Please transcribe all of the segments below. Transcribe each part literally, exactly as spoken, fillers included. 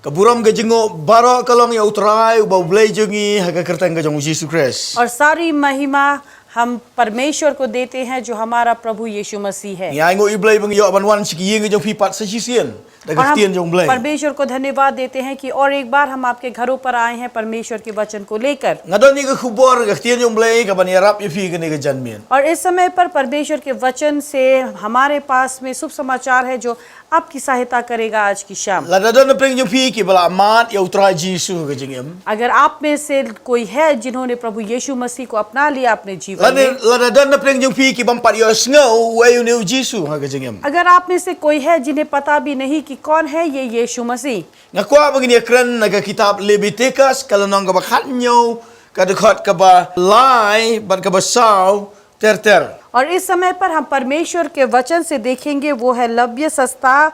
Ka burom ka jingnguh baroh ka long ïa U Trai uba U Blei jong ngi ha ka kyrteng ka jong U Jisu Khrist. और सारी महिमा हम परमेश्वर को देते हैं जो हमारा प्रभु यीशु मसीह है। Ngi ainguh ïa U Blei ba ngi ïoh ban wan sha ki ïing ka jong phi pat sa shisien da ka ktien jong U Blei. परमेश्वर को धन्यवाद देते हैं कि और एक बार हम आपके घरों पर आए हैं परमेश्वर के वचन को लेकर। Nga don ïa ka khubor ka ktien jong U Blei kaban ïarap ïa phi kane ka janmiet. और इस समय पर परमेश्वर के वचन से हमारे पास में शुभ समाचार है जो आपकी सहायता करेगा आज की शाम। Lada don na pdeng jong phi kiba la mad ïa U Trai Jisu ha ka jingim. अगर आप में से कोई है जिन्होंने प्रभु यीशु मसीह को अपना लिया अपने जीवन Lada में lada don na pdeng jong phi ki bym pat ïohsngew uei une U Jisu ha ka jingim. अगर आप में से कोई है जिन्हें पता भी नहीं कि कौन है ये यीशु मसीह Nga kwah ba ngin ïakren na ka kitab Lebitikas ka lynnong kaba khathynñiew ka dkhot kaba lai bad kaba saw ter ter. और इस समय पर हम परमेश्वर के वचन से देखेंगे वो है लव्य सस्ता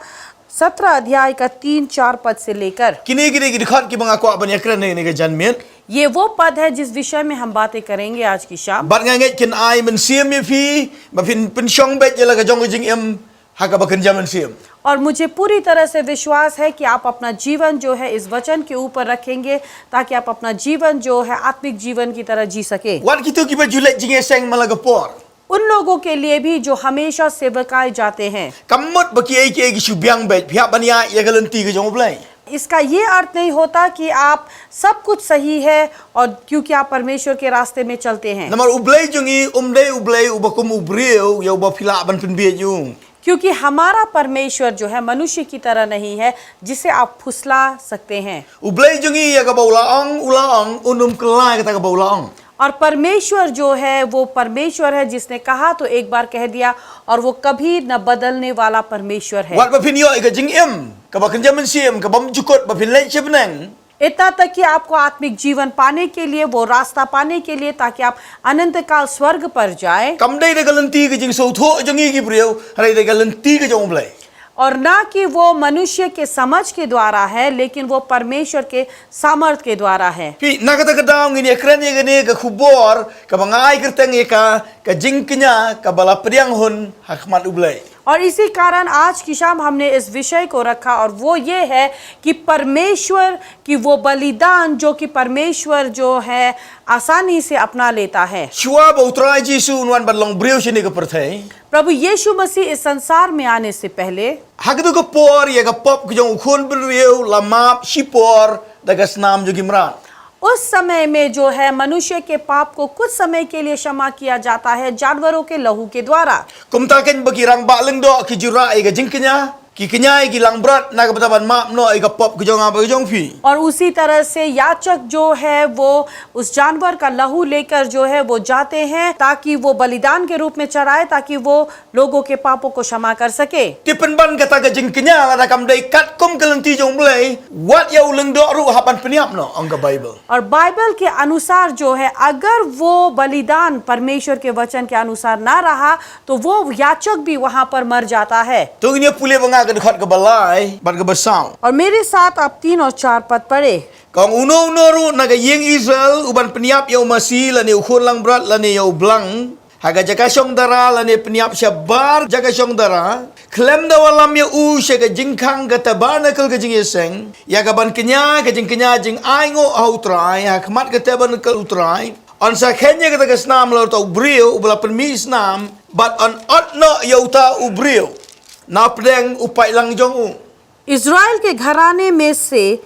सत्रह अध्याय का तीन चार पद से लेकर। Kine kine ki dkhot kiba nga kwah ban ïakren ha kane ka janmiet. ये वो पद है जिस विषय में हम बातें करेंगे आज की शाम। Bad nga ngeit kin ai mynsiem ïa phi ba phin pynshong beit ïa la ka jong ka jingim ha kaba kynja mynsiem. और मुझे पूरी तरह से विश्वास है कि आप अपना जीवन जो है इस वचन के ऊपर रखेंगे ताकि आप अपना जीवन जो है आत्मिक जीवन की तरह जी सके। Wat kito kiba ju leit jingïaseng man la ka por. उन लोगों के लिए भी जो हमेशा सेवकाए जाते हैं। Kam mut ba kiei kiei ki shu biang beit, phi hap ban ïaid ïa ka lynti ka jong U Blei. इसका ये अर्थ नहीं होता कि आप सब कुछ सही है और क्योंकि आप परमेश्वर के रास्ते में चलते हैं। Namar U Blei jong ngi um dei U Blei uba kum u briew ïa uba phi lah ban pynbiej ïa u. क्योंकि हमारा परमेश्वर जो है मनुष्य की तरह नहीं है जिसे आप फुसला सकते हैं। U Blei jong ngi ïa kaba u la ong, u la ong, un ym kylla ïa kata kaba u la ong. और परमेश्वर जो है वो परमेश्वर है जिसने कहा तो एक बार कह दिया और वो कभी न बदलने वाला परमेश्वर है। Wat ba phin ïoh ïa ka jingim kaba kynja mynsiem, ka bym jukut, ba phin leit sha bneng. इतना तक कि आपको आत्मिक जीवन पाने के लिए, वो रास्ता पाने के लिए, ताकि आप अनंत काल स्वर्ग पर जाए। Kam dei da ka lynti ka jingsngewthuh jong ngi ki briew, hynrei da ka lynti ka jong U Blei. और ना कि वो मनुष्य के समझ के द्वारा है, लेकिन वो परमेश्वर के सामर्थ के द्वारा है। Phi, na kata ka daw ngin ïakren ïa kane ka khubor kaba nga ai kyrteng ïa ka, ka jingkñia kaba la pdiang hun ha khmat U Blei. और इसी कारण आज की शाम हमने इस विषय को रखा और वो ये है कि परमेश्वर की वो बलिदान जो कि परमेश्वर जो है आसानी से अपना लेता है। Shuwa ba U Trai Jisu un wan ban long briew shane ka pyrthei. प्रभु यीशु मसीह इस संसार में आने से पहले Ha katu ka por ïa ka pop ka jong u khun bynriew la map shipor da ka snam jong ki mrad. उस समय में जो है मनुष्य के पाप को कुछ समय के लिए क्षमा किया जाता है जानवरों के लहू के द्वारा। Kumta kein ba ki rangbah lyngdoh ki ju rah ïa ka jingkñia, ki kñia ïa ki langbrot na ka bynta ban map noh ïa ka pop ka jong nga bad ka jong phi. और उसी तरह से याचक जो है वो उस जानवर का लहू लेकर जो है वो जाते हैं ताकि वो बलिदान के रूप में चढ़ाए ताकि वो लोगों के पापों को क्षमा कर सके। Te pynban kata ka jingkñia lada kam dei katkum ka lynti jong U Blei, wat ïa u lyngdoh ruh hap ban pynïap noh, ong ka Baibl. और बाइबल के अनुसार जो है अगर वो बलिदान परमेश्वर के वचन के अनुसार ना रहा तो वो याचक भी वहां पर मर जाता है। To ngin ïa pule bad nga ka dkhot kaba lai bad kaba saw. और मेरे साथ आप तीन और चार पद पढ़े। Ka ong, uno uno ruh na ka ïing Israel uban pynïap ïa u masi lane u khun langbrot lane ïa u blang ha ka jaka shongdara lane pynïap shabar jaka shongdara, khlem da wallam ïa u sha ka jingkhang ka tabernakl ka jingïaseng, ïa kaban kñia ka jingkñia jingainguh ha U Trai ha khmat ka tabernakl U Trai, yn sa kheiñ ïa kata ka snam halor uta u briew uba la pynmih snam, bad yn ot noh ïa uta u briew na pdeng u paidlang jong u. इज़राइल के घराने में से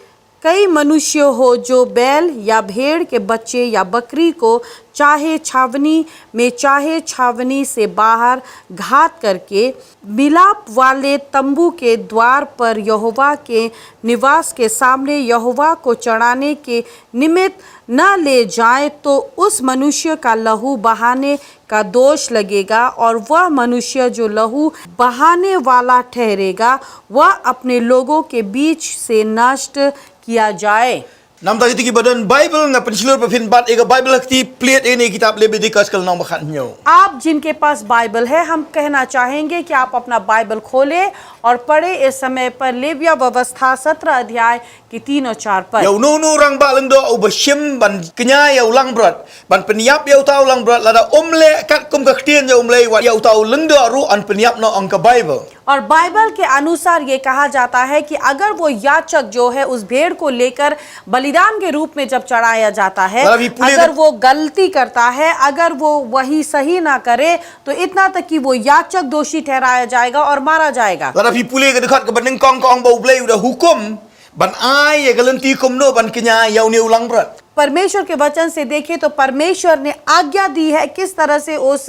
कई मनुष्य हो जो बैल या भेड़ के बच्चे या बकरी को चाहे छावनी में चाहे छावनी से बाहर घात करके मिलाप वाले तंबू के द्वार पर यहोवा के निवास के सामने यहोवा को चढ़ाने के निमित्त न ले जाए तो उस मनुष्य का लहू बहाने का दोष लगेगा और वह मनुष्य जो लहू बहाने वाला ठहरेगा वह अपने लोगों के बीच से नष्ट किया जाए। Namar kito kiba don Baibl, nga pynshlur ba phin bat ïa ka Baibl ha kti, plied ïa kane ka kitab Lebitikas ka lynnong ba khathynñiew. आप जिनके पास बाइबल है हम कहना चाहेंगे कि आप अपना बाइबल खोलें और पढ़ें इस समय पर लेविया व्यवस्था सत्रह अध्याय के तीन और चार पद। Ïa uno uno u rangbah lyngdoh uba shim ban kñia ïa u langbrot, ban pynïap ïa uta u langbrot, lada um leh katkum ka ktien jong U Blei, wat ïa uta u lyngdoh ruh yn pynïap noh, ong ka Baibl. और बाइबल के अनुसार ये कहा जाता है कि अगर वो याचक जो है उस भेड़ को लेकर बलिदान के रूप में जब चढ़ाया जाता है, अगर वो गलती करता है, अगर वो वही सही ना करे, तो इतना तक कि वो याचक दोषी ठहराया जाएगा और मारा जाएगा। Lada phi pule ka dkhot kaba nyngkong ka ong ba U Blei u da hukum ban ai ïa ka lynti kumno ban kñia ïa une u langbrot. परमेश्वर के वचन से देखें तो परमेश्वर ने आज्ञा दी है किस तरह से उस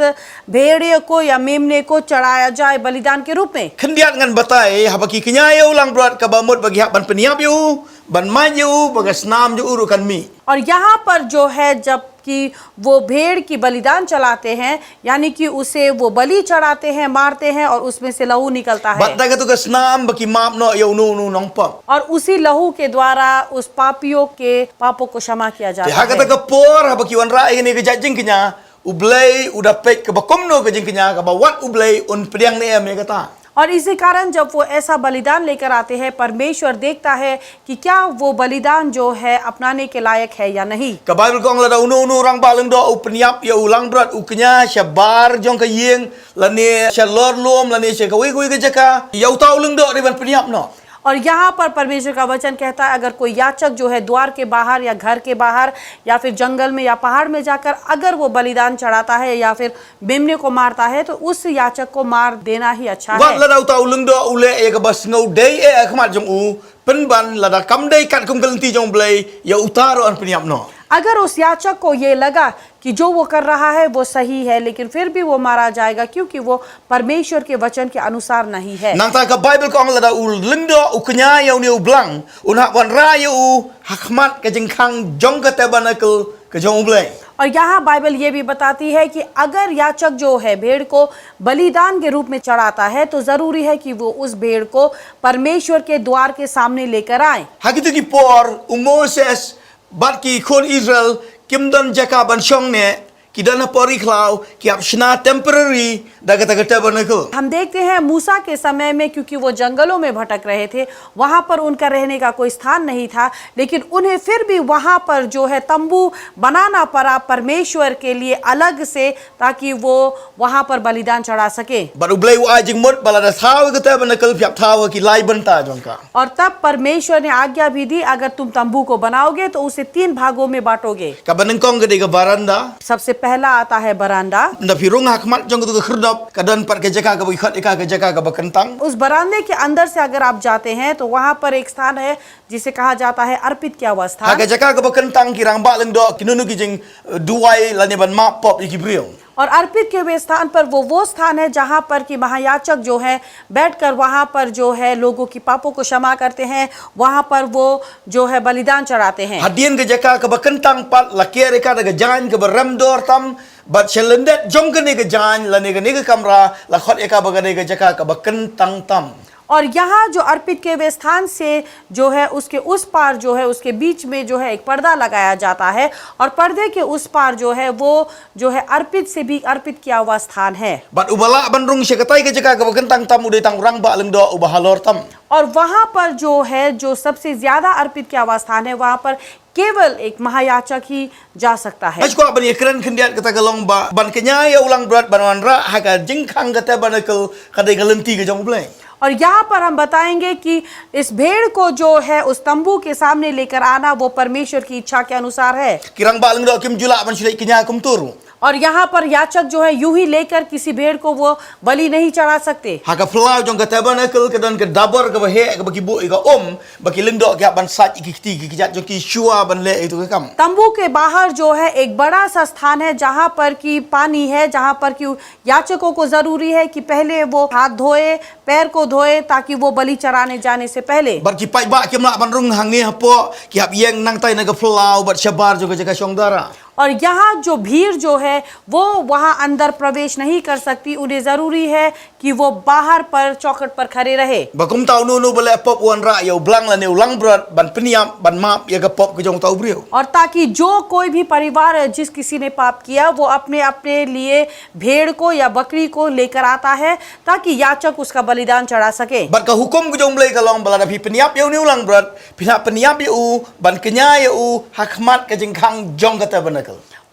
भेड़िए को या मेमने को चढ़ाया जाए बलिदान के रूप में। Khyndiat ngan batai, haba ki kñia ïa u langbrot kaba mut ba ki hap ban pynïap ïa u, ban mad ïa u, ba ka snam jong u ruh kan mih. और यहाँ पर जो है, जबकि वो भेड़ की बलिदान चलाते हैं, यानी कि उसे वो बलि चढ़ाते हैं, मारते हैं और उसमें से लहू निकलता है। Bad da katto ka snam ba ki map noh ïa uno uno u nongpop. और उसी लहू के द्वारा उस पापियों के पापों को क्षमा किया जाता है। Te ha kata ka por, haba ki wanrah ïa kane ka jait jingkñia, U Blei u da peit kaba kumno ka jingkñia, kaba wat U Blei un pdiang ne em ïa kata. और इसी कारण जब वो ऐसा बलिदान लेकर आते हैं, परमेश्वर देखता है कि क्या वो बलिदान जो है अपनाने के लायक है या नहीं। Ka Baibl ka ong lada uno uno u rangbah lyngdoh u pynïap ïa u langbrot, u kñia shabar jong ka ïing, lane shalor lum, lane sha kawei kawei ka jaka, ïa uta u lyngdoh dei ban pynïap noh. और यहाँ पर परमेश्वर का वचन कहता है, अगर कोई याचक जो है द्वार के बाहर या घर के बाहर या फिर जंगल में या पहाड़ में जाकर अगर वो बलिदान चढ़ाता है या फिर मेमने को मारता है, तो उस याचक को मार देना ही अच्छा है। Wat lada uta u lyngdoh u leh ïa kaba sngewdei eh ha khmat jong u, pynban lada kam dei katkum ka lynti jong U Blei, ïa uta ruh yn pynïap noh. अगर उस याचक को ये लगा कि जो वो कर रहा है वो सही है, लेकिन फिर भी वो मारा जाएगा, क्योंकि वो परमेश्वर के वचन के अनुसार नहीं है। Nangta ka Baibl ka ong lada u lyngdoh u kñia ïa une u blang, un hap wanrah ïa u ha khmat ka jingkhang jong ka tabernakl ka jong U Blei. और यहाँ बाइबल ये भी बताती है कि अगर याचक जो है भेड़ को बलिदान के रूप में चढ़ाता है, तो जरूरी है कि वो उस भेड़ को परमेश्वर के द्वार के सामने लेकर आए। Ha kito ki por u Moses bad ki khun Israel kim don jaka ban shong ne, ki don ha por ri khlaw, ki hap shna temporary da kata ka tabernakl. हम देखते हैं मूसा के समय में, क्योंकि वो जंगलों में भटक रहे थे, वहां पर उनका रहने का कोई स्थान नहीं था, लेकिन उन्हें फिर भी वहां पर जो है तंबू बनाना पड़ा परमेश्वर के लिए अलग से, ताकि वो वहां पर बलिदान चढ़ा सके। Bad U Blei u ai jingmut ba lada thaw ïa ka tabernakl phi hap thaw ha ki lai bynta jong ka. और तब परमेश्वर ने आज्ञा भी दी, अगर तुम तंबू को बनाओगे तो उसे तीन भागों में बांटोगे। Kaba nyngkong ka dei ka baranda. सबसे पहला आता है बरांडा। Ynda phi rung ha khmat jong katu ka khyrdop, ka don pat ka jaka kaba ki khot ïa ka ka jaka kaba kyntang. उस बरामदे के अंदर से अगर आप जाते हैं तो वहां पर एक स्थान है जिसे कहा जाता है अर्पित किया हुआ स्थान। Ha ka jaka kaba kyntang ki rangbah lyngdoh ki nunu ki jing, eh, duwai lane ban map pop ïa ki briew. और अर्पित किए हुए स्थान पर वो, वो स्थान है जहां पर कि महायाजक जो है बैठकर वहां पर जो है लोगों की पापों को क्षमा करते हैं, वहां पर वो जो है बलिदान चढ़ाते हैं। Hadien ka jaka kaba kyntang pat la ker ïa ka da ka jaiñ kaba rem dor tam, bad sha lyndet jong kane ka jaiñ lane kane ka kamra la khot ïa ka ba kane ka jaka kaba kyntang tam. और यहाँ जो अर्पित किए हुए स्थान से जो है उसके उस पार जो है उसके बीच में जो है एक पर्दा लगाया जाता है, और पर्दे के उस पार जो है वो जो है अर्पित से भी अर्पित किया हुआ स्थान है। Bad uba lah ban rung sha katei ka jaka kaba kyntang tam u dei tang u rangbah lyngdoh uba halor tam. और वहां पर जो है जो सबसे ज्यादा अर्पित किया हुआ स्थान है, वहां पर केवल एक महायाजक ही जा सकता है। Nga sngewkwah ban ïakren khyndiat kata ka long ba ban kñia ïa u langbrot ban wanrah ha ka jingkhang ka tabernakl ka dei ka lynti ka jong U Blei. और यहाँ पर हम बताएंगे कि इस भेड़ को जो है उस तंबू के सामने लेकर आना वो परमेश्वर की इच्छा के अनुसार है। Ki rangbah lyngdoh kim ju lah ban shu leit kñia kumtu ruh. और यहाँ पर याजक जो है यूं ही लेकर किसी भेड़ को वो बलि नहीं चढ़ा सकते। Ha ka phyllaw jong ka tabernakl ka don ka dabor kaba heh kaba ki buh ïa ka um, ba ki lyngdoh ki hap ban sait ïa ki kti ki kjat jong ki shuwa ban leh ïa katu ka kam. तंबू के बाहर जो है एक बड़ा सा स्थान है जहां पर कि पानी है, जहां पर कि याजकों को जरूरी है कि पहले वो हाथ धोए, पैर को धोए, ताकि वो बलि चढ़ाने जाने से पहले। Bad ki paidbah kim lah ban rung hangne hapoh, ki hap ïeng nangtai na ka phyllaw bad shabar jong ka jaka shong dara. और यहाँ जो भीड़ जो है वो वहाँ अंदर प्रवेश नहीं कर सकती, उन्हें जरूरी है कि वो बाहर पर चौखट पर खड़े रहे। Ba kumta uno uno ba leh pop u wanrah ïa u blang lane u langbrot ban pynïap ban map ïa ka pop ka jong uta u briew. और ताकि जो कोई भी परिवार है, जिस किसी ने पाप किया, वो अपने अपने लिए भेड़ को या बकरी को लेकर आता है, ताकि याजक उसका बलिदान चढ़ा सके। Bad ka hukum ka jong U Blei ka long ba lada phi pynïap ïa une u langbrot, phin hap pynïap ïa u ban kñia ïa u ha khmat ka jingkhang jong ka tabernakl.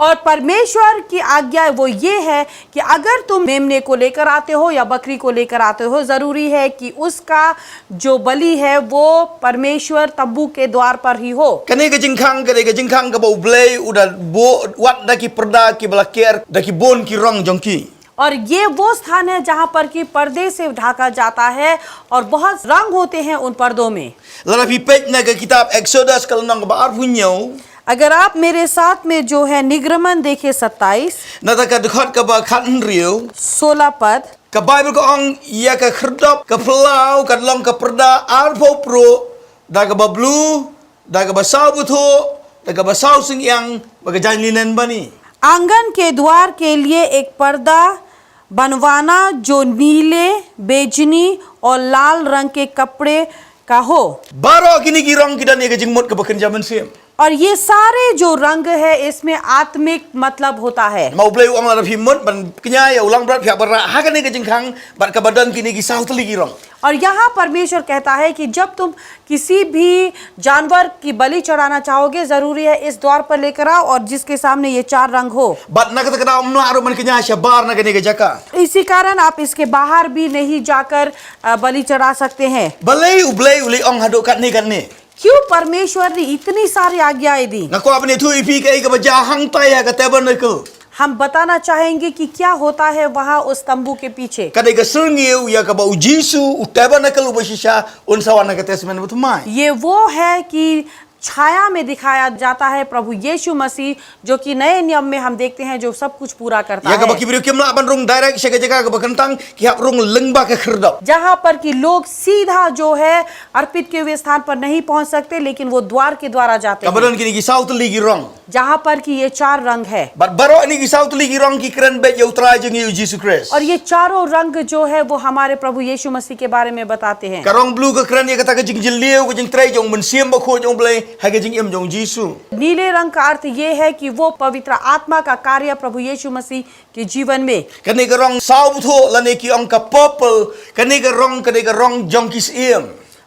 और परमेश्वर की आज्ञा वो ये है कि अगर तुम मेमने को लेकर आते हो या बकरी को लेकर आते हो, जरूरी है कि उसका जो बलि है वो परमेश्वर तंबू के द्वार पर ही हो। Kane ka jingkhang, kane ka jingkhang kaba U Blei u da buh wat da ki pyrda kiba la ker da ki bun ki rong jong ki. और ये वो स्थान है जहाँ पर कि पर्दे से ढका जाता है और बहुत रंग होते हैं उन पर्दों में। Lada phi peit na ka kitab Exodus ka lynnong kaba arphew hynñiew. अगर आप मेरे साथ में जो है निर्गमन देखें सत्ताईस, Nangta ka dkhot kaba khathynriew. सोलह पद, Ka Baibl ka ong ïa ka khyrdop ka phyllaw ka long ka pyrda arphew pruh, da kaba blue, da kaba saw bthuh, da kaba saw synñiang, bad ka jaiñ linen bani. आंगन के द्वार के लिए एक पर्दा बनवाना जो नीले, बैंगनी और लाल रंग के कपड़े का हो। Baroh kine ki rong ki don ïa ka jingmut kaba kynja mynsiem. और ये सारे जो रंग है, इसमें आत्मिक मतलब होता है। Namar U Blei u ong lada phi mut ban kñia ïa u langbrot phi hap ban rah ha kane ka jingkhang bad kaba don kine ki saw tylli ki rong. और यहाँ परमेश्वर कहता है कि जब तुम किसी भी जानवर की बलि चढ़ाना चाहोगे, जरूरी है इस द्वार पर लेकर आओ और जिसके सामने ये चार रंग हो। Bad na kata ka daw ym lah ruh ban kñia shabar na kane ka jaka. इसी कारण आप इसके बाहर भी नहीं जाकर, अ, बलि चढ़ा सकते हैं। Balei U Blei u leh ong haduh katne katne? क्यों परमेश्वर ने इतनी सारी आज्ञाएं दी? Nga kwah ban ïathuh ïa phi kaei kaba jia hangtai ha ka tabernacle. हम बताना चाहेंगे कि क्या होता है वहां उस तंबू के पीछे। Ka dei ka syrngiew ïa kaba U Jisu, u tabernacle uba shisha, un sa wan ha ka Testament Bathymmai. ये वो है कि छाया में दिखाया जाता है प्रभु यीशु मसीह, जो कि नए नियम में हम देखते हैं, जो सब कुछ पूरा करता Ïa kaba है। Ki briew kim lah ban rung direct sha ka jaka kaba kyntang, ki hap rung lyngba ka khyrdop. जहाँ पर कि लोग सीधा जो है अर्पित किए हुए स्थान पर नहीं पहुंच सकते, लेकिन वो द्वार के द्वारा जाते Kaba हैं। Don kine ki saw tylli ki rong. जहाँ पर कि ये चार रंग है। Bad baroh kine ki saw tylli ki rong ki kren beit ïa U Trai jong ngi U Jisu Khrist. और ये चारों रंग जो है वो हमारे प्रभु यीशु मसीह के बारे में बताते हैं। Ka rong blue ka kren ïa kata ka jingjylliew ka jingtrei jong U Mynsiem Bakhuid jong U Blei ha ka jingim jong U Jisu. नीले रंग का अर्थ ये है कि वो पवित्र आत्मा का कार्य प्रभु यीशु मसीह के जीवन में। Kane ka rong saw bthuh lane ki ong ka purple, kane ka rong, kane ka rong jong ki syiem.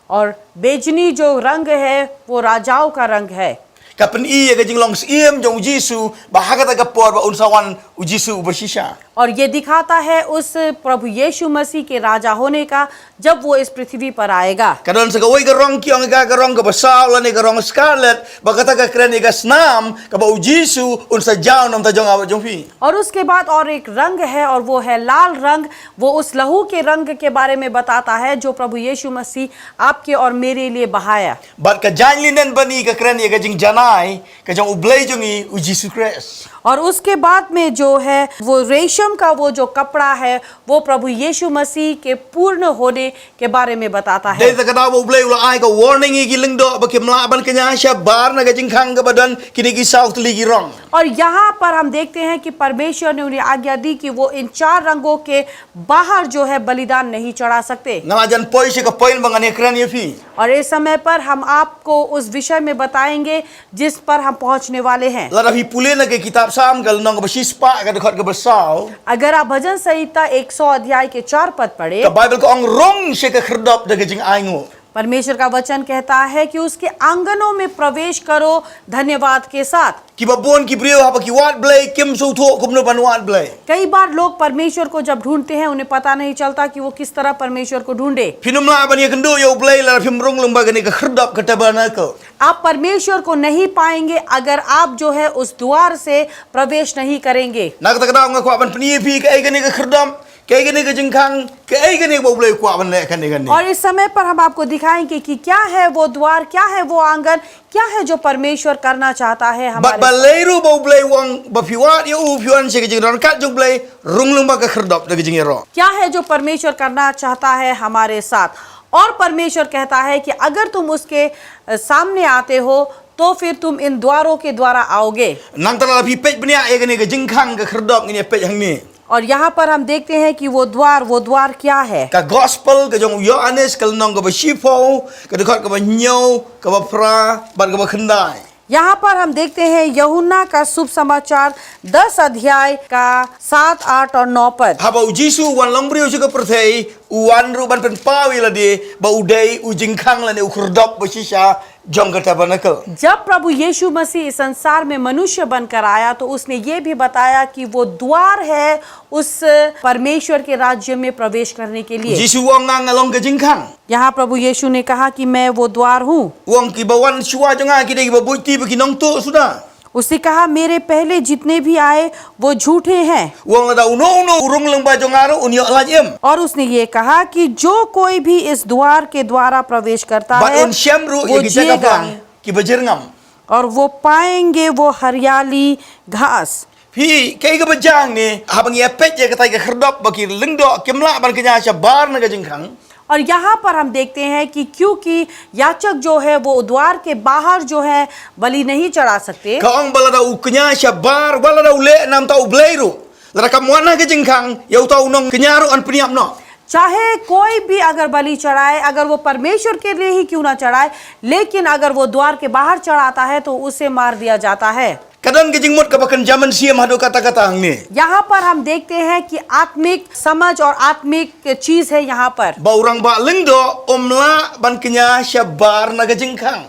और बैंगनी जो रंग है वो राजाओं का रंग है। Ka pyni ïa ka jinglong syiem jong U Jisu, ba ha kata ka por ba un sa wan U Jisu uba shisha. और ये दिखाता है उस प्रभु यीशु मसीह के राजा होने का, जब वो इस पृथ्वी पर आएगा। Ka don sa kawei ka rong ki ong ka, ka rong kaba saw lane ka rong scarlet, ba kata ka kren ïa ka snam kaba U Jisu un sa jaw na ka bynta jong nga bad jong phi. और उसके बाद और एक रंग है और वो है लाल रंग, वो उस लहू के रंग के बारे में बताता है जो प्रभु यीशु मसीह आपके और मेरे लिए बहाया। Bad ka jaiñ linen bani ka kren ïa ka jingjanai ka jong U Blei jong ngi U Jisu Khrist. और उसके बाद में जो है वो रेशम का वो जो कपड़ा है, वो प्रभु यीशु मसीह के पूर्ण होने के बारे में बताता है। Dei ta ka daw ba U Blei u la ai ka warning ïa ki lyngdoh ba kim lah ban kñia shabar na ka jingkhang kaba don kine ki saw tylli ki rong. और यहाँ पर हम देखते हैं कि परमेश्वर ने उन्हें आज्ञा दी कि वो इन चार रंगों के बाहर जो है बलिदान नहीं चढ़ा सकते। Nga la jan poi sha ka point ba ngan ïakren ïa phi. और इस समय पर हम आपको उस विषय में बताएंगे जिस पर हम पहुंचने वाले हैं। Lada phi pule na ka kitab Salm ka lynnong kaba shispah ka dkhot kaba saw. अगर आप भजन संहिता एक सौ अध्याय के चार पद पढ़े, Ka Baibl ka ong rung sha ka khyrdop da ka jingainguh. परमेश्वर का वचन कहता है कि उसके आंगनों में प्रवेश करो धन्यवाद के साथ। Kiba bun ki briew haba ki wad Blei kim sngewthuh kumno ban wad Blei. कई बार लोग परमेश्वर को जब ढूंढते हैं, उन्हें पता नहीं चलता कि वो किस तरह परमेश्वर को ढूंढे। Phin ym lah ban ïakynduh ïa U Blei lada phim rung lyngba kane ka khyrdop ka tabernacle. आप परमेश्वर को नहीं पाएंगे अगर आप जो है उस द्वार से प्रवेश नहीं करेंगे। Na kata ka daw nga kwah ban pyni ïa phi kaei kane ka khyrdop, kaei kane ka jingkhang, kaei kane ba U Blei u kwah ban leh kane kane. और इस समय पर हम आपको दिखाएंगे कि क्या है वो द्वार, क्या है वो आंगन, क्या है जो परमेश्वर करना चाहता है हमारे Bad balei ruh ba U Blei u ong ba phi wad ïa u, phi wan sha ka jingdon kat jong U Blei, rung lyngba ka khyrdop da ka jingïaroh. क्या है जो परमेश्वर करना चाहता है हमारे साथ। और परमेश्वर कहता है कि अगर तुम उसके, अ, सामने आते हो, तो फिर तुम इन द्वारों के द्वारा आओगे। Nangta lada phi peit bniah ïa kane ka jingkhang ka khyrdop ngin ïa peit hangne. और यहाँ पर हम देखते हैं कि वो द्वार, वो द्वार क्या है? Ka gospel ka jong u Ïoannis ka lynnong kaba shiphew, ka dkhot kaba hynñiew, kaba phra, bad kaba khyndai. यहाँ पर हम देखते हैं यूहन्ना का शुभ समाचार दस अध्याय का सात, आठ और नौ पद। Haba u Jisu u wan long briew sha ka pyrthei, u wan ruh ban pynpaw ïa lade ba u dei u jingkhang lane u khyrdop ba shisha jong ka tabernacle. जब प्रभु यीशु मसीह इस संसार में मनुष्य बनकर आया, तो उसने ये भी बताया कि वो द्वार है उस परमेश्वर के राज्य में प्रवेश करने के लिए। Jisu u ong, nga long ka jingkhang. यहाँ प्रभु यीशु ने कहा कि मैं वो द्वार हूँ। U ong, kiba wan shuwa jong nga ki dei kiba buit kti bad ki nongtuh suda. उसने कहा, मेरे पहले जितने भी आए, वो झूठे हैं। U ong, lada uno uno u rung lyngba jong nga ruh un ïoh lait im. और उसने ये कहा कि जो कोई भी इस द्वार के द्वारा प्रवेश करता है, bad un shem ruh ïa वो ki jaka जिएगा। Bang kiba jyrngam. और वो पाएंगे वो हरियाली घास। Phi, kaei kaba jia hangne, haba ngi ïa peit ïa katai ka khyrdop ba ki lyngdoh kim lah ban kñia shabar na ka jingkhang. और यहाँ पर हम देखते हैं कि क्योंकि याचक जो है वो द्वार के बाहर जो है बलि नहीं चढ़ा सकते, Ka ong ba lada u kñia shabar, wat lada u leh namar u Blei ruh, lada kam wan ha ka jingkhang, ïa uta u nongkñia ruh yn pynïap noh. चाहे कोई भी अगर बलि चढ़ाए, अगर वो परमेश्वर के लिए ही क्यों ना चढ़ाए, लेकिन अगर वो द्वार के बाहर चढ़ाता है तो उसे मार दिया जाता है। Ka don ka jingmut kaba kynja mynsiem haduh katta katta hangne. यहाँ पर हम देखते हैं कि आत्मिक समझ और आत्मिक चीज है यहाँ पर। Ba u rangbah lyngdoh um lah ban kñia shabar na ka jingkhang.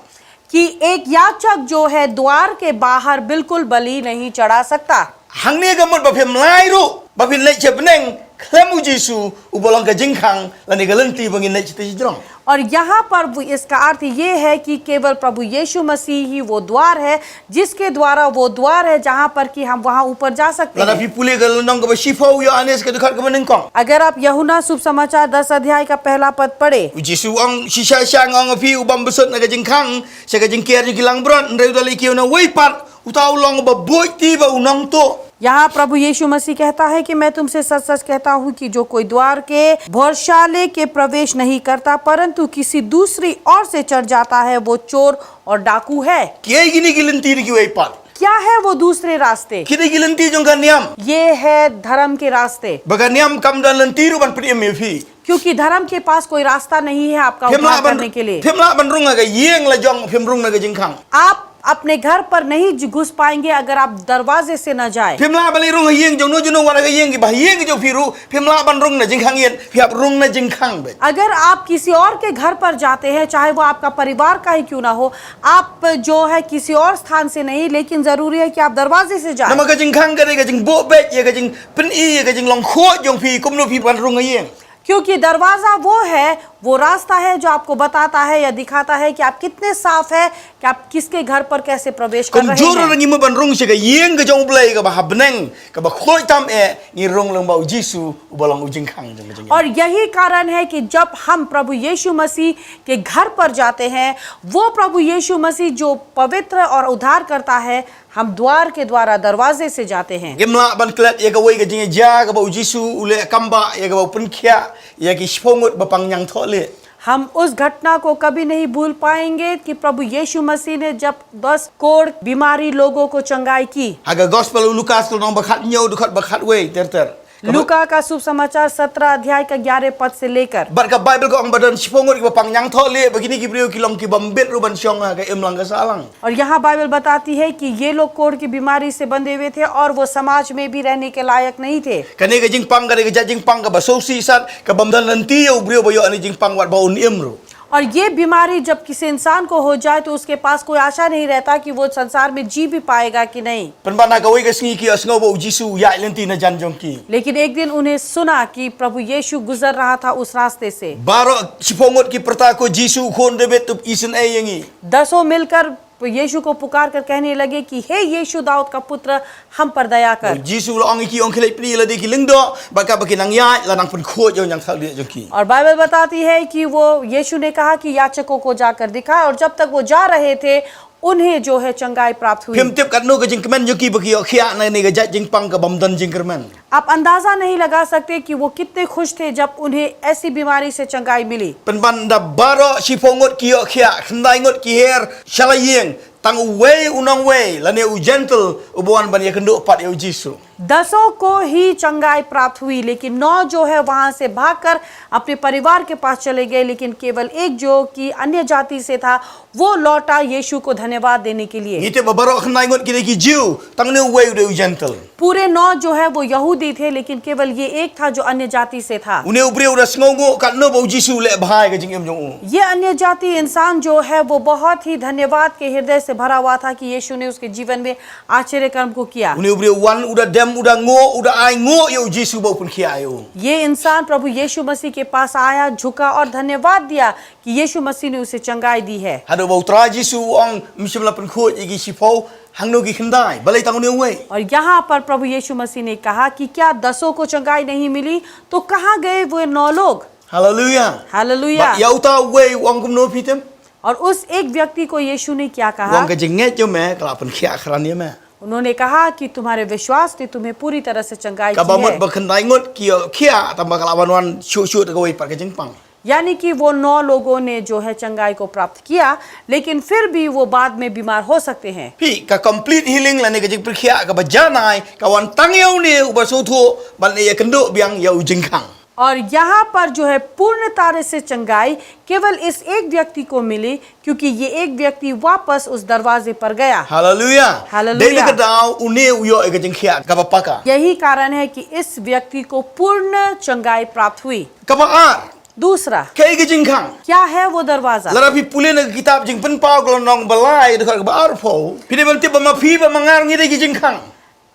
कि एक याचक जो है द्वार के बाहर बिल्कुल बलि नहीं चढ़ा सकता। Hangne ka mut ba phim lah ruh ba phin leit sha bneng khlem u Jisu uba long ka jingkhang lane ka lynti ba ngin leit shatei shajrong. और यहाँ पर वो, इसका अर्थ ये है कि केवल प्रभु यीशु मसीह ही वो द्वार है, जिसके द्वारा वो द्वार है जहाँ पर कि हम वहाँ ऊपर जा सकते हैं। Lada phi pule ka lynnong kaba shiphew Ïoannis ka dkhot kaba nyngkong. अगर आप यूहन्ना शुभ समाचार दस अध्याय का पहला पद पढ़े। U Jisu u ong, shisha shisha nga ong ïa phi, u bym bsut na ka jingkhang sha ka jingker jong ki langbrot, hynrei u da leit kiew na uwei pat, uta u long uba buit kti bad u nongtuh. यहाँ प्रभु यीशु मसीह कहता है कि मैं तुमसे सच सच कहता हूँ कि जो कोई द्वार के भौरशाले के प्रवेश नहीं करता, परंतु किसी दूसरी ओर से चढ़ जाता है, वो चोर और डाकू है। Kiei kine ki lynti na kiwei pat? क्या है वो दूसरे रास्ते? Kine ki lynti jong ka niam? ये है धर्म के रास्ते। Ba ka niam kam don lynti ruh ban pynim ïa phi. क्योंकि धर्म के पास कोई रास्ता नहीं है आपका उद्धार करने के लिए। Phim lah ban, phim lah ban rung ha ka ïing la jong phim rung na ka jingkhang. आप अपने घर पर नहीं घुस पाएंगे अगर आप दरवाजे से न जाए। Phim lah ban leit rung ha ïing jong no jong no, wat ha ka ïing kiba ha ïing jong phi ruh, phim lah ban rung na jingkhang ïa, phi hap rung na jingkhang beit. अगर आप किसी और के घर पर जाते हैं, चाहे वो आपका परिवार का ही क्यों ना हो, आप जो है किसी और स्थान से नहीं, लेकिन जरूरी है कि आप दरवाजे से जाएं। Namar ka jingkhang ka dei ka jingbuh beit ïa ka jingpyni ïa ka jinglong khuid jong phi, kumno phi ban rung ha ïing. क्योंकि दरवाजा वो है, वो रास्ता है जो आपको बताता है या दिखाता है कि आप कितने साफ है, कि आप किसके घर पर कैसे प्रवेश कर रहे हैं। Kumjuh ruh ngi mut ban rung sha ka ïing ka jong U Blei kaba ha bneng, kaba khuid tam eh, ngi rung lyngba u Jisu uba long u jingkhang jong ka jingim. और यही कारण है कि जब हम प्रभु यीशु मसीह के घर पर जाते हैं, वो प्रभु यीशु मसीह जो पवित्र और उद्धार करता है, हम द्वार के द्वारा, दरवाजे से जाते हैं। Ngim lah ban klet ïa kawei ka jingïaja kaba u Jisu u leh kam ba ïa kaba u pynkhiah ïa ki shiphew ngut ba pang ñiangthohlieh. हम उस घटना को कभी नहीं भूल पाएंगे कि प्रभु यीशु मसीह ने जब दस कोढ़ बीमारी लोगों को चंगाई की। Ha ka gospel u Lukas lynnong ba khathynñiew dkhot ba khatwei ter ter. Luka का शुभ समाचार सत्रह अध्याय का ग्यारह पद से लेकर। Bad ka Baibl ka ong ba don shiphew ngut kiba pang ñiangthohlieh, ba kine ki briew ki long ki bym bit ruh ban shong ha ka imlang ka sahlang. और यहाँ बाइबल बताती है कि ये लोग कोढ़ की बीमारी से बंधे हुए थे और वो समाज में भी रहने के लायक नहीं थे। Kane ka jingpang ka dei ka jait jingpang kaba sngewsih sat, kaba ym don lynti ïa u briew ba ïoh ïa kane ka jingpang wat ba un im ruh. और ये बीमारी जब किसी इंसान को हो जाए तो उसके पास कोई आशा नहीं रहता कि वो संसार में जी भी पाएगा कि नहीं। Pynban ha kawei ka sngi ki ïohsngew ba u Jisu u ïaid lynti na jan jong ki. लेकिन एक दिन उन्हें सुना कि प्रभु यीशु गुजर रहा था उस रास्ते से। Baroh shiphew ngut ki pyrta ko, Jisu, u khun Dabid, to isynei ïa ngi. दसों मिलकर यीशु को पुकार कर कहने लगे कि हे यीशु दाऊद का पुत्र, हम पर दया कर। Jisu u la ong ïa ki, ong, khie leit pyni ïa lade ki lyngdoh, bad katba ki nang ïaid la nang pynkhuid ïa u ñiangthohlieh jong ki. और बाइबल बताती है कि वो यीशु ने कहा कि याचकों को जाकर दिखा, और जब तक वो जा रहे थे, उन्हें जो है चंगाई प्राप्त हुई। Phim tip katno ka jingkmen jong ki ba ki ïoh khiah na kane ka jait jingpang ka bym don jingkyrmen. आप अंदाजा नहीं लगा सकते कि वो कितने खुश थे जब उन्हें ऐसी बीमारी से चंगाई मिली। Pynban da baroh shiphew ngut ki ïoh khiah, khyndai ngut ki her sha la ïing, tang uwei u nongwei lane u Jentil uba wan ban ïakynduh pat ïa u Jisu. दसों को ही चंगाई प्राप्त हुई, लेकिन नौ जो है वहां से भागकर अपने परिवार के पास चले गए, लेकिन केवल एक जो कि अन्य जाति से था, वो लौटा यीशु को धन्यवाद देने के लिए। Ngi tip ba baroh khyndai ngut ki dei ki Jiw, tang une uwei u dei u Jentil. पूरे नौ जो है वो यहूदी थे, लेकिन केवल ये एक था जो अन्य जाति से था। Une u briew u da sngewnguh katno ba u Jisu u leh bha ïa ka jingim jong u. ये अन्य जाति इंसान जो है वो बहुत ही धन्यवाद के हृदय से भरा हुआ था कि यीशु ने उसके जीवन में आश्चर्य कर्म को किया। Une u briew u wan u da dem, u da nguh, u da ai nguh ïa u Jisu ba u pynkhiah ïa u. ये इंसान प्रभु यीशु मसीह के पास आया, झुका और धन्यवाद दिया कि यीशु मसीह ने उसे चंगाई दी है। Haduh ba u Trai Jisu u ong, ym shym la pynkhuid ïa ki shiphew, hangno ki khyndai, balei tang une uwei? और यहाँ पर प्रभु यीशु मसीह ने कहा कि क्या दसों को चंगाई नहीं मिली, तो कहाँ गए वो नौ लोग? Haleluia. हालेलुया। Bad ïa uta uwei u ong kumno, phi tip? और उस एक व्यक्ति को यीशु ने क्या कहा? U ong, ka jingngeit jong me ka la pynkhiah khran ïa me. उन्होंने कहा कि तुम्हारे विश्वास ने तुम्हें पूरी तरह से चंगाई की है। Kaba mut ba khyndai ngut ki ïoh khiah, tangba ka la wan wan shuh shuh da kawei pat ka jingpang. यानी कि वो नौ लोगों ने जो है चंगाई को प्राप्त किया, लेकिन फिर भी वो बाद में बीमार हो सकते हैं। Phi, ka complete healing lane ka jingpynkhiah kaba janai ka wan tang ïa une uba sngewthuh ban ïakynduh biang ïa u jingkhang. और यहाँ पर जो है पूर्ण तरह से चंगाई केवल इस एक व्यक्ति को मिली, क्योंकि ये एक व्यक्ति वापस उस दरवाजे पर गया। Haleluia. Haleluia. Dei na ka daw une u ïoh ïa ka jingkhiah kaba paka. यही कारण है कि इस व्यक्ति को पूर्ण चंगाई प्राप्त हुई। Kaba ar. दूसरा, kaei ka jingkhang? क्या है वो दरवाजा? Lada phi pule na ka kitab Jingpynpaw ka lynnong ba lai, dkhot kaba arphew, phi dei ban tip ba ma phi bad ma nga ngi dei ki jingkhang.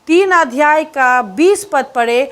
तीन अध्याय का बीस पद पढ़े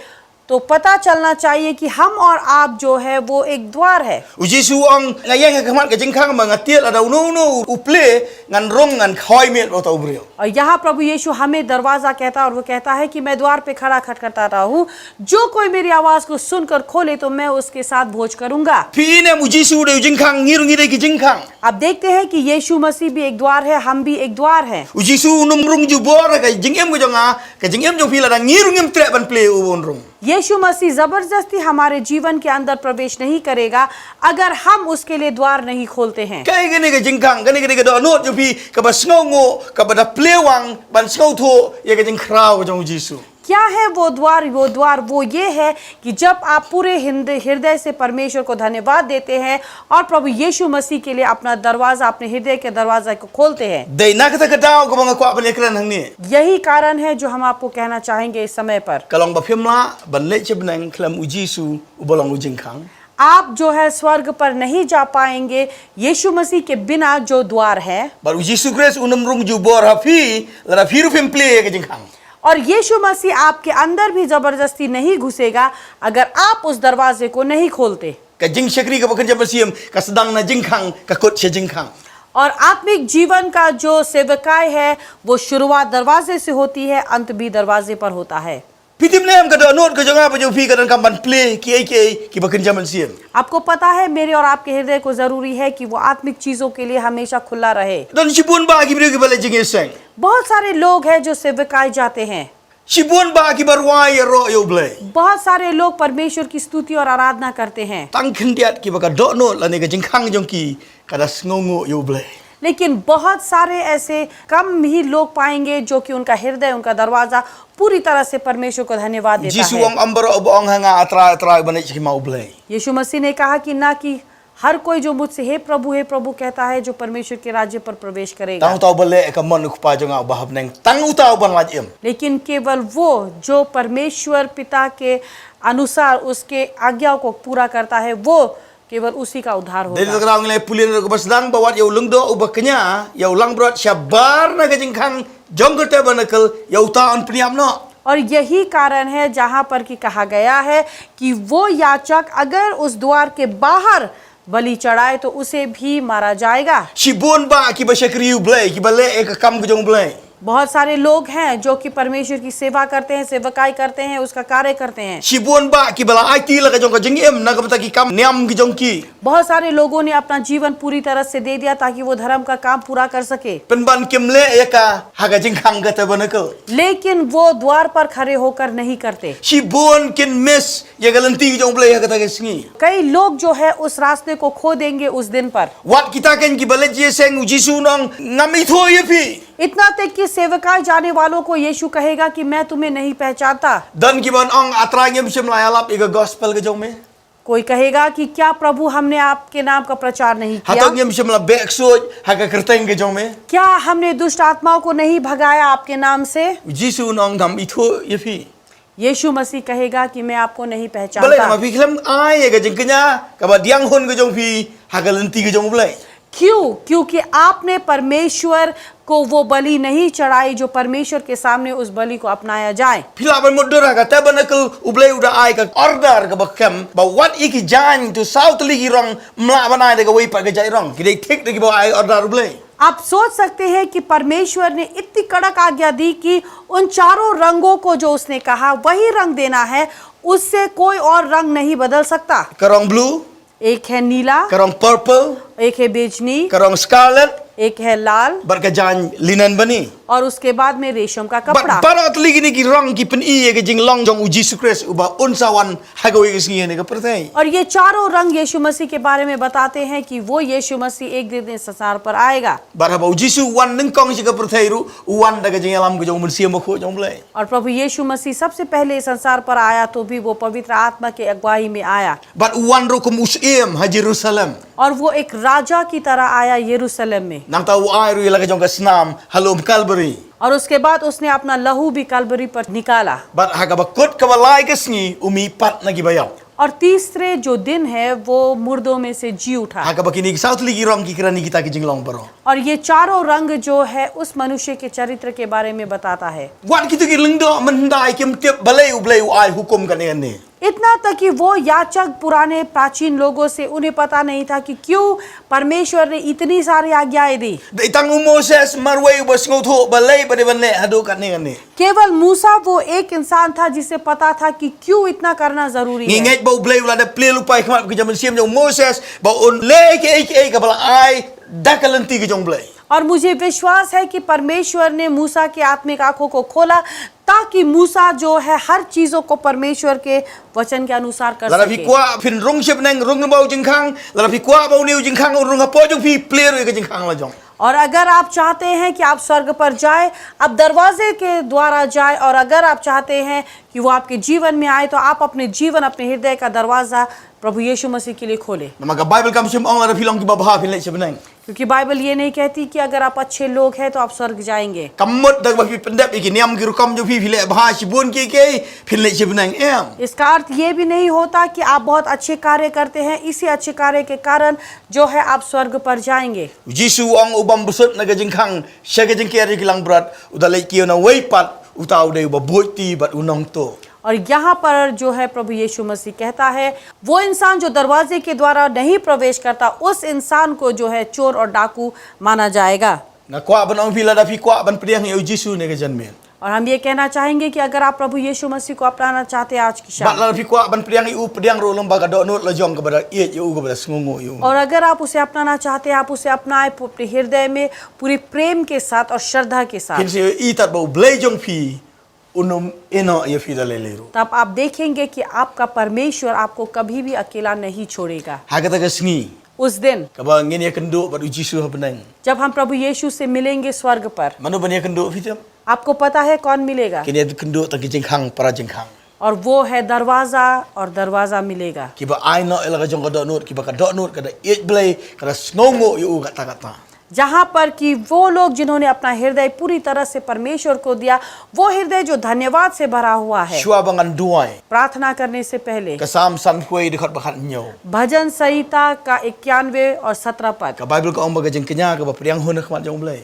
तो पता चलना चाहिए कि हम और आप जो है वो एक द्वार है। U Jisu u ong, nga ïeng ha khmat ka jingkhang, ba nga tied lada uno uno u plie, ngan rung, ngan khoi miet bad uta u briew. और यहाँ प्रभु यीशु हमें दरवाजा कहता है और वो कहता है कि मैं द्वार पे खड़ा खटखटाता हूँ, जो कोई मेरी आवाज को सुनकर खोले तो मैं उसके साथ भोज करूंगा। Phi i ne em u Jisu u dei u jingkhang, ngi ruh ngi dei ki jingkhang? अब देखते हैं कि यीशु मसीह भी एक द्वार है, हम भी एक द्वार हैं। U Jisu un ym rung jubor ha ka jingim ka jong nga, ka jingim jong phi lada ngi ruh ngim treh ban plie u, un rung. यीशु मसीह जबरदस्ती हमारे जीवन के अंदर प्रवेश नहीं करेगा अगर हम उसके लिए द्वार नहीं खोलते हैं। Kaei kane ka jingkhang, kane ka dei ka dohnud jong phi kaba sngewnguh, kaba da plie wang ban sngewthuh ïa ka jingkhraw ka jong u Jisu. क्या है वो द्वार? वो द्वार वो ये है कि जब आप पूरे हिंद-, हृदय से परमेश्वर को धन्यवाद देते हैं और प्रभु यीशु मसीह के लिए अपना दरवाजा, अपने हृदय के दरवाजा को खोलते हैं। Dei na kata ka daw kaba nga kwah ban ïakren hangne. यही कारण है जो हम आपको कहना चाहेंगे इस समय पर। Ka long ba phim lah ban leit sha bneng khlem u Jisu uba long u jingkhang. आप जो है स्वर्ग पर नहीं जा पाएंगे यीशु मसीह के बिना जो द्वार है। Bad u Jisu Khrist un ym rung jubor ha phi lada phi ruh phim plie ïa ka jingkhang. और यीशु मसीह आपके अंदर भी जबरदस्ती नहीं घुसेगा अगर आप उस दरवाजे को नहीं खोलते। Ka jingshakri kaba kynja mynsiem ka sdang na jingkhang, ka kut sha jingkhang. और आत्मिक जीवन का जो सेवकाई है, वो शुरुआत दरवाजे से होती है, अंत भी दरवाजे पर होता है। Phi tip ne em ka dohnud ka jong nga bad jong phi ka donkam ban plie kiei kiei kiba kynja mynsiem. आपको पता है, मेरे और आपके हृदय को जरूरी है कि वो आत्मिक चीजों के लिए हमेशा खुला रहे। Don shibun bah ki briew kiba leit jingïaseng. बहुत सारे लोग हैं जो सेवकाई जाते हैं। Shibun bah kiba rwai ïaroh ïa u Blei. बहुत सारे लोग परमेश्वर की स्तुति और आराधना करते हैं। Tang khyndiat kiba ka dohnud lane ka jingkhang jong ki ka da sngewnguh ïa u Blei. लेकिन बहुत सारे ऐसे कम ही लोग पाएंगे जो कि उनका हृदय, उनका दरवाजा पूरी तरह से परमेश्वर को धन्यवाद देता है। U Jisu u ong, ym baroh uba ong ha nga, A Trai, A Trai, ban leit sha khmat u Blei. यीशु मसीह ने कहा कि ना कि हर कोई जो मुझसे हे प्रभु, हे प्रभु कहता है, जो परमेश्वर के राज्य पर प्रवेश करेगा। Tang uta uba leh ïa ka mon u Kpa jong nga uba ha bneng, tang uta uban lait im. लेकिन केवल वो जो परमेश्वर पिता के अनुसार उसके आज्ञाओं को पूरा करता है, वो केवल उसी का उद्धार होगा। Dei na kata ka daw ngi la pule na kaba sdang ba wat ïa u lyngdoh uba kñia, ïa u langbrot shabar na ka jingkhang jong ka tabernacle, ïa uta yn pynïap noh. और यही कारण है जहां पर कि कहा गया है कि वो याचक अगर उस द्वार के बाहर बलि चढ़ाए तो उसे भी मारा जाएगा। Shibun bah kiba shakri u Blei, kiba leh ïa ka kam ka jong u Blei. बहुत सारे लोग हैं जो कि परमेश्वर की सेवा करते हैं, सेवकाई करते हैं, उसका कार्य करते हैं। Shibun bah kiba la aiti la ka jong ka jingim na ka bynta ki kam niam ki jong ki. बहुत सारे लोगों ने अपना जीवन पूरी तरह से दे दिया ताकि वो धर्म का काम पूरा कर सके। Pynban kim leh ïa ka ha ka jingkhang ka tabernacle. लेकिन वो द्वार पर खड़े होकर नहीं करते। Shibun kin miss ïa ka lynti ka jong u Blei ha kata ka sngi. कई लोग जो है उस रास्ते को खो देंगे उस दिन पर। Wat kita kein kiba leit jingïaseng, u Jisu un ong, ngam ithuh ïa phi. इतना तक कि सेवकाई जाने वालों को यीशु कहेगा कि मैं तुम्हें नहीं पहचानता। Don ki ban ong, A Trai, ngim shym la ïalap ïa ka gospel ka jong me. कोई कहेगा कि क्या प्रभु, हमने आपके नाम का प्रचार नहीं किया? Hato ngim shym la beh ksuid ha ka kyrteng ka jong me. क्या हमने दुष्ट आत्माओं को नहीं भगाया आपके नाम से? U Jisu un ong, Ngam ithuh ïa phi. यीशु मसीह कहेगा कि मैं आपको नहीं Balei? पहचानता। Namar phi khlem ai ïa ka jingkñia kaba diang hun ka jong phi ha ka lynti ka jong U Blei. क्यों? क्योंकि आपने परमेश्वर को वो बलि नहीं चढ़ाई जो परमेश्वर के सामने उस बलि को अपनाया जाए। Phi lah ban mutdur ha ka tabernacle, U Blei u da ai ka order kaba kem ba wat ïa ki jaiñ, to saw tylli ki rong ym lah ban ai da kawei pat ka jait rong. Ki dei thik da kiba ai order U Blei. आप सोच सकते हैं कि परमेश्वर ने इतनी कड़क आज्ञा दी कि उन चारों रंगों को जो उसने कहा वही रंग देना है, उससे कोई और रंग नहीं बदल सकता। Ka rong blue, एक है नीला, ka rong purple, एक है बेजनी, ka rong scarlet, एक है लाल bad ka jaiñ linen bani. और उसके बाद में रेशम का Bad कपड़ा। baroh tylli kine ki rong ki pyni ïa ka jinglong jong U Jisu Khrist uba un sa wan ha kawei ka sngi ha kane ka pyrthei. और ये चारों रंग यीशु मसीह के बारे में बताते हैं कि वो यीशु मसीह एक दिन इस संसार पर आएगा। Bad haba U Jisu u wan nyngkong sha ka pyrthei ruh, u wan da ka jingïalam ka jong U Mynsiem Bakhuid jong U Blei. और प्रभु यीशु मसीह सबसे पहले इस संसार पर आया तो भी वो पवित्र आत्मा की अगुवाई में आया। Bad u wan ruh kum u syiem ha Jerusalem. और वो एक राजा की तरह आया यरूशलेम में। Nangta u ai ruh ïa la ka jong ka snam ha lum Kalbari. और उसके बाद उसने अपना लहू भी कलवरी पर निकाला। Bad ha kaba kut kaba lai ka sngi u mih pat na kiba ïap. और तीसरे जो दिन है वो मुर्दों में से जी उठा। Ha kaba kine ki saw tylli ki rong ki kren ïa kita ki jinglong baroh. और ये चारों रंग जो है उस मनुष्य के चरित्र के बारे में बताता है। Wat kito ki lyngdoh mynhyndai kim tip balei U Blei u ai hukum kane kane. इतना तक कि वो याजक पुराने प्राचीन लोगों से उन्हें पता नहीं था कि क्यों परमेश्वर ने इतनी सारी आज्ञाएं दी। Dei tang u Moses marwei uba sngewthuh balei ba dei ban leh haduh katne katne. केवल मूसा वो एक इंसान था जिसे पता था कि क्यों इतना करना जरूरी Ngi है। ngeit ba U Blei u la da plie lypa ha khmat ka jingmynsiem jong u Moses ba un leh kiei kiei kaba la ai da ka lynti ka jong U Blei. और मुझे विश्वास है कि परमेश्वर ने मूसा की आत्मिक आंखों को खोला ताकि मूसा जो है हर चीजों को परमेश्वर के वचन के अनुसार कर Lada phi सके। kwah phin rung sha bneng, rung lyngba u jingkhang. Lada phi kwah ba une u jingkhang un rung hapoh jong phi, plie ruh ïa ka jingkhang la jong. और अगर आप चाहते हैं कि आप स्वर्ग पर जाए, आप दरवाजे के द्वारा जाए, और अगर आप चाहते हैं कि वो आपके जीवन में आए, तो आप अपने जीवन, अपने हृदय का दरवाजा प्रभु यीशु मसीह के लिए खोलें। Namar ka Bible kam shym ong lada phi long kiba bha phin leit sha bneng. क्योंकि बाइबल ये नहीं कहती कि अगर आप अच्छे लोग हैं तो आप स्वर्ग जाएंगे। Kam mut da kaba phi pyndep ïa ki niam ki rukom jong phi, phi leh bha shibun kiei kiei, phin leit sha bneng, em. इसका अर्थ ये भी नहीं होता कि आप बहुत अच्छे कार्य करते हैं, इसी अच्छे कार्य के कारण जो है आप स्वर्ग पर जाएंगे। U Jisu u ong u bym bsut na ka jingkhang sha ka jingker ïa ki langbrot, u da leit kiew na wei pat, uta u dei uba buit ti bad u nongtuh. और यहाँ पर जो है प्रभु यीशु मसीह कहता है, वो इंसान जो दरवाजे के द्वारा नहीं प्रवेश करता, उस इंसान को जो है चोर और डाकू माना जाएगा। Nga kwah ban ong phi lada phi kwah ban pdiang ïa u Jisu ne ka janmiet. और हम ये कहना चाहेंगे कि अगर आप प्रभु यीशु मसीह को अपनाना चाहते हैं आज की Bad शाम, lada phi kwah ban pdiang ïa u, pdiang ruh lyngba ka dohnud la jong kaba da ïeit ïa u, kaba da sngewnguh ïa u. और अगर आप उसे अपनाना चाहते हैं, आप उसे अपनाएं अपने हृदय में पूरी प्रेम के साथ और श्रद्धा के साथ। Phin sa ïohi tad ba U Blei jong phi un ym ïehnoh ïa phi da lei lei ruh. तब आप देखेंगे कि आपका परमेश्वर आपको कभी भी अकेला नहीं छोड़ेगा। Ha kata ka sngi उस दिन kaba ngin ïakynduh bad u Jisu ha bneng, जब हम प्रभु यीशु से मिलेंगे स्वर्ग पर, mano ban ïakynduh, phi tip? आपको पता है कौन मिलेगा? Kin ïakynduh tang ki jingkhang para jingkhang. और वो है दरवाजा, और दरवाजा मिलेगा। Kiba ai noh ïa la ka jong ka dohnud, kiba ka dohnud ka da ïeit Blei, ka da sngewnguh ïa u katta katta. जहाँ पर कि वो लोग जिन्होंने अपना हृदय पूरी तरह से परमेश्वर को दिया, वो हृदय जो धन्यवाद से भरा हुआ है। Shuwa ba ngan duwai, प्रार्थना करने से पहले ka Salm sanphew wei, dkhot ba khathynñiew. भजन संहिता का इक्यानवे और सत्रह पद। Ka Bible ka ong ba ka jingkñia kaba pdiang hun ha khmat jong U Blei,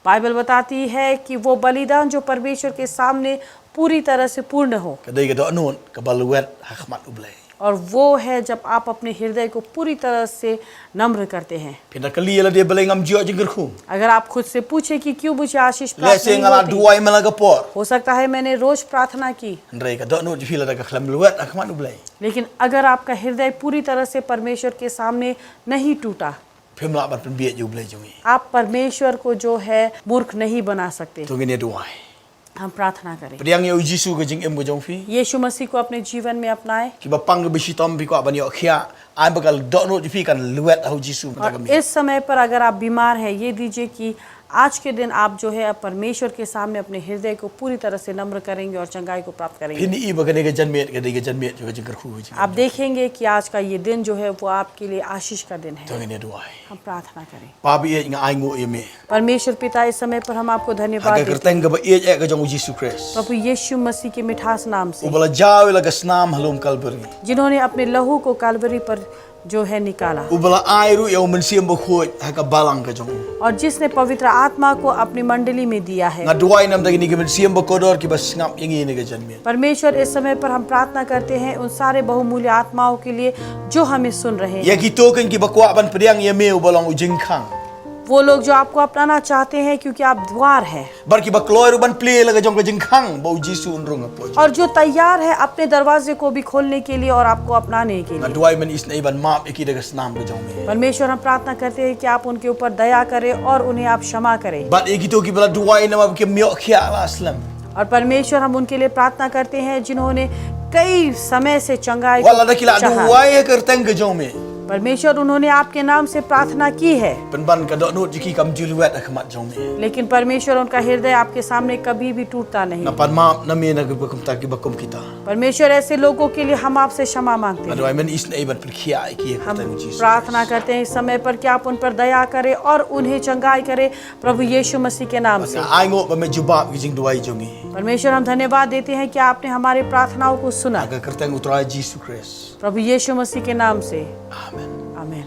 बाइबल बताती है कि वो बलिदान जो परमेश्वर के सामने पूरी तरह से पूर्ण हो, ka dei ka dohnud kaba lwet ha khmat U Blei. और वो है जब आप अपने हृदय को पूरी तरह से नम्र करते हैं। Phin da kylli ïa lade, balei ngam ju ïoh jingkyrkhu? अगर आप खुद से पूछें कि क्यों मुझे आशीष प्राप्त Lehse नहीं nga la होती, duwai man la ka por. हो सकता है मैंने रोज प्रार्थना की, Hynrei ka dohnud jong phi lada ka khlem lwet ha khmat U Blei, लेकिन अगर आपका हृदय पूरी तरह से परमेश्वर के सामने नहीं टूटा, phim lah ban pynbieit ïa U Blei jong ngi. आप परमेश्वर को जो है मूर्ख नहीं बना सकते। To ngin ïa duwai. हम प्रार्थना करें। Pdiang ïa u Jisu ka jingim ka jong phi. यीशु मसीह को अपने जीवन में अपनाएं। Kiba pang kiba shitom, phi kwah ban ïoh khiah, ai ba ka dohnud jong phi kan lwet ha u Jisu mynta ka और miet. इस समय पर अगर आप बीमार हैं, ये दीजिए कि आज के दिन आप जो है, आप परमेश्वर के सामने अपने हृदय को पूरी तरह से नम्र करेंगे और चंगाई को प्राप्त करेंगे। Phin ïohi ba kane ka janmiet ka dei ka janmiet jong ka jingkyrkhu ka jingim. आप देखेंगे कि आज का ये दिन जो है, वो आपके लिए आशीष का दिन है। To ngin ïa duwai. हम प्रार्थना करें। Pa ba ïeit, nga ainguh ïa me. परमेश्वर पिता, इस समय पर हम आपको धन्यवाद देते हैं। Ha ka kyrteng kaba ïeit eh ka jong u Jisu Khrist. प्रभु यीशु मसीह के मिठास नाम से। Uba la jaw ïa la ka snam ha lum Kalbari. जिन्होंने अपने लहू को कलवरी पर जो है निकाला। Uba la ai ruh ïa u Mynsiem Bakhuid ha ka balang ka jong u. और जिसने पवित्र आत्मा को अपनी मंडली में दिया है। Nga duwai namar kine ki mynsiem bakordor kiba sngap ïa ngi ha kane ka janmiet. परमेश्वर, इस समय पर हम प्रार्थना करते हैं उन सारे बहुमूल्य आत्माओं के लिए जो हमें सुन रहे हैं। Ïa kito kin kiba kwah ban pdiang ïa me uba long u jingkhang. वो लोग जो आपको अपनाना चाहते हैं, क्योंकि आप द्वार हैं। Bad kiba kloi ruh ban plie la ka jong ka jingkhang ba u Jisu un rung hapoh jong. और जो तैयार है अपने दरवाजे को भी खोलने के लिए और आपको अपनाने के लिए। Nga duwai men isynei ban map ïa ki da ka snam ka jong me. परमेश्वर, हम प्रार्थना करते हैं कि आप उनके ऊपर दया करें और उन्हें आप क्षमा करें। Bad ïa kito kiba la duwai namar ba kim ïoh khiah la slem. और परमेश्वर, हम उनके लिए प्रार्थना करते हैं जिन्होंने कई समय से चंगाई को चाहा। Wat la da ki la duwai ha ka kyrteng ka jong me. परमेश्वर, उन्होंने आपके नाम से प्रार्थना की है। Pynban ka dohnud jong ki kam ju lwet ha khmat jong me. लेकिन परमेश्वर, उनका हृदय आपके सामने कभी भी टूटता नहीं। Nga pan map na me na kiba kumta kiba kum kita. परमेश्वर, ऐसे लोगों के लिए हम आपसे क्षमा मांगते हैं। Nga duwai men isynei ban pynkhiah ïa ki ha ka kyrteng u Jisu. हम प्रार्थना करते हैं इस समय पर कि आप उन पर दया करें और उन्हें चंगाई करें, प्रभु यीशु मसीह के नाम से। Nga ainguh ba me jubab ïa ki jingduwai jong ngi. परमेश्वर, हम धन्यवाद देते हैं कि आपने हमारे प्रार्थनाओं को सुना। Ha ka kyrteng u Trai Jisu Khrist. प्रभु यीशु मसीह के नाम से। Amen. आमीन।